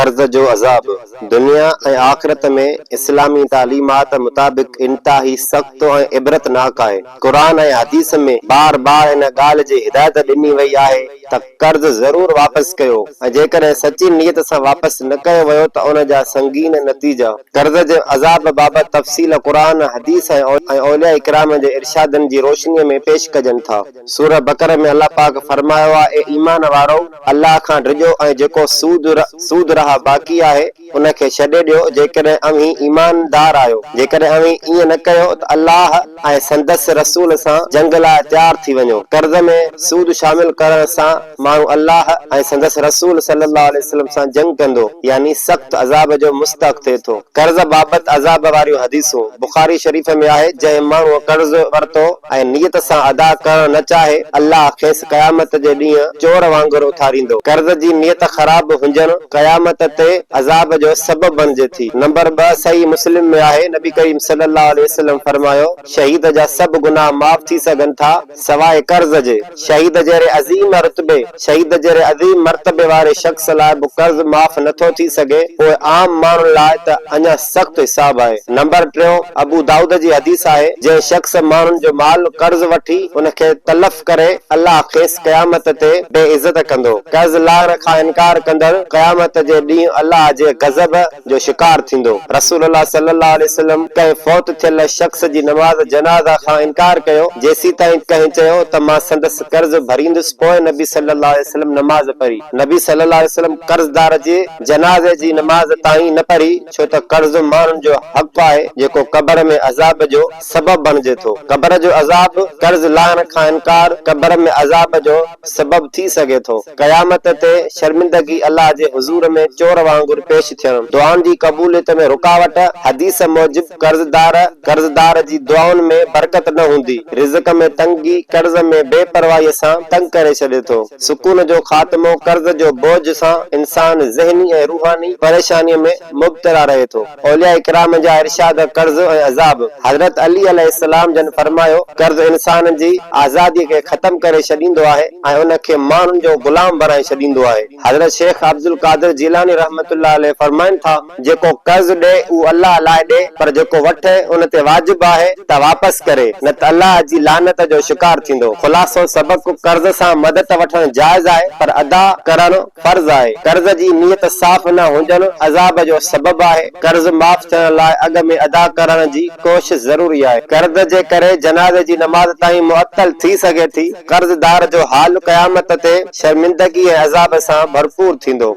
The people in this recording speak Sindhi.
قرض جو عذاب دنيا ۽ آخرت ۾ اسلامي تعليمات مطابق انتهائي سخت ۽ عبرتناڪ آهي. قرآن ۽ حديث ۾ بار بار ان ڳالهه جي هدايت ڏني وئي آهي ته قرض ضرور واپس ڪيو ۽ جيڪڏهن سچي نيت سان واپس نه ڪيو ويو ته ان جا سنگين نتيجا. قرض جي عذاب بابت تفصيل قرآن، حديث ۽ اولياء ڪرام جي ارشادن جي روشنيء ۾ پيش ڪجن ٿا. سوره بقره ۾ الله پاڪ فرمايو آهي، اي ايمان وارؤ! الله کان ڊڄو ۽ جيڪو سود سود رها باقي آهي ان کي ڇڏي ڏيو جيڪڏهن اوهين ايماندار آهيو. جيڪڏهن اوهين ائين نه ڪيو ته الله ۽ سندس رسول سان جنگ لاء تيار ٿي وڃو. قرض ۾ سود شامل ڪرڻ سان ماڻهو الله ۽ سندس رسول صلي الله عليه وسلم سان جنگ ڪندو يعني سخت عذاب جو مستحق ٿئي ٿو. قرض بابت عذاب واريون حديثون بخاري شريف ۾ آهي، جنهن ماڻهوء قرض ورتو ۽ نيت سان ادا ڪرڻ نه چاهي، الله کيس قيامت جي ڏينهن چور وانگر اٿاريندو. قرض جي نيت خراب هجڻ قيامت تي عذاب جو سبب بڻجي ٿي. نمبر 2 صحيح مسلم ۾ آهي، نبي ڪريم صلي الله عليه وسلم فرمايو، شهيد جا سڀ گناهه معاف ٿي سگهن ٿا سواء قرض جي. شهيد جهڙي عظيم رتبي، شهيد جهڙي عظيم مرتبي واري شخص لاء به قرض معاف نه ٿو ٿي سگهي، پوء عام ماڻهن لاء ته اڃا سخت حساب آهي. نمبر ٽيون، ابو دائود جي حديث آهي، جنهن شخص ماڻهن جو مال قرض وٺي ان کي تلف ڪري، الله کيس قيامت تي بي عزت ڪندو. قرض لاهڻ کان انڪار ڪندڙ قيامت جي ڏينهن الله جي غضب جو شڪار ٿيندو. رسول الله صلي الله عليه وسلم ڪنهن فوت ٿيل شخص جي نماز جنازه کان انڪار ڪيو، جيسيتائين ڪنهن چيو ته مان سندس قرض ڀريندس پوء نبي صلي الله عليه وسلم نماز پڙهي. نبي صلي الله عليه وسلم قرضدار جي جنازي جي نماز تائين نه پڙهي ڇو ته قرض ماڻهن جو حق آهي جيڪو قبر ۾ عذاب جو سبب بڻجي ٿو. قبر جو عذاب، قرض لاهڻ کان انڪار قبر ۾ عذاب جو سبب ٿي سگهي ٿو. قيامت تي شرمندگي الله جي حضور ۾ چور وانگر پيش ٿيڻ. دعائن جي قبوليت ۾ رڪاوٽ، حديث موجب قرضدار قرضدار جي دعائن ۾ برڪت نه هوندي، رزق ۾ تنگي قرض ۾ بي پرواهيء سان تنگ ڪري ڇڏي ٿو. سڪون جو خاتمو قرض جو بوجهه سان انسان ذهني ۽ روحاني پريشانيء ۾ مبتلا رهي ٿو. اولياء ڪرام جا ارشاد قرض ۽ عذاب، حضرت علي عليه السلام جن فرمايو، قرض انسان جي آزاديء کي ختم ڪري ڇڏيندو آهي ۽ ان کي ماڻهن جو غلام بڻائي ڇڏيندو آهي. حضرت شيخ عبدالقادر جيلاني رحمة الله عليه فرمائن ٿا، جيڪو قرض ڏئي اهو الله لاء ڏئي پر جيڪو وٺي ان تي واجب آهي ته واپس ڪري نه ته الله جي لعنت جو شڪار ٿيندو. خلاصو سبق، قرض سان مدد وٺڻ جائز آهي پر ادا ڪرڻ فرض آهي. قرض جي نيت صاف نه هجڻ عذاب جو سبب آهي. قرض معاف ٿيڻ لاء اڳ ۾ ادا ڪرڻ جي ڪوشش ضروري آهي. قرض جي ڪري جنازي جي نماز تائين معطل ٿي سگهي ٿي. قرضدار جو حال قيامت تي شرمندگي ۽ عذاب سان ڀرپور ٿيندو.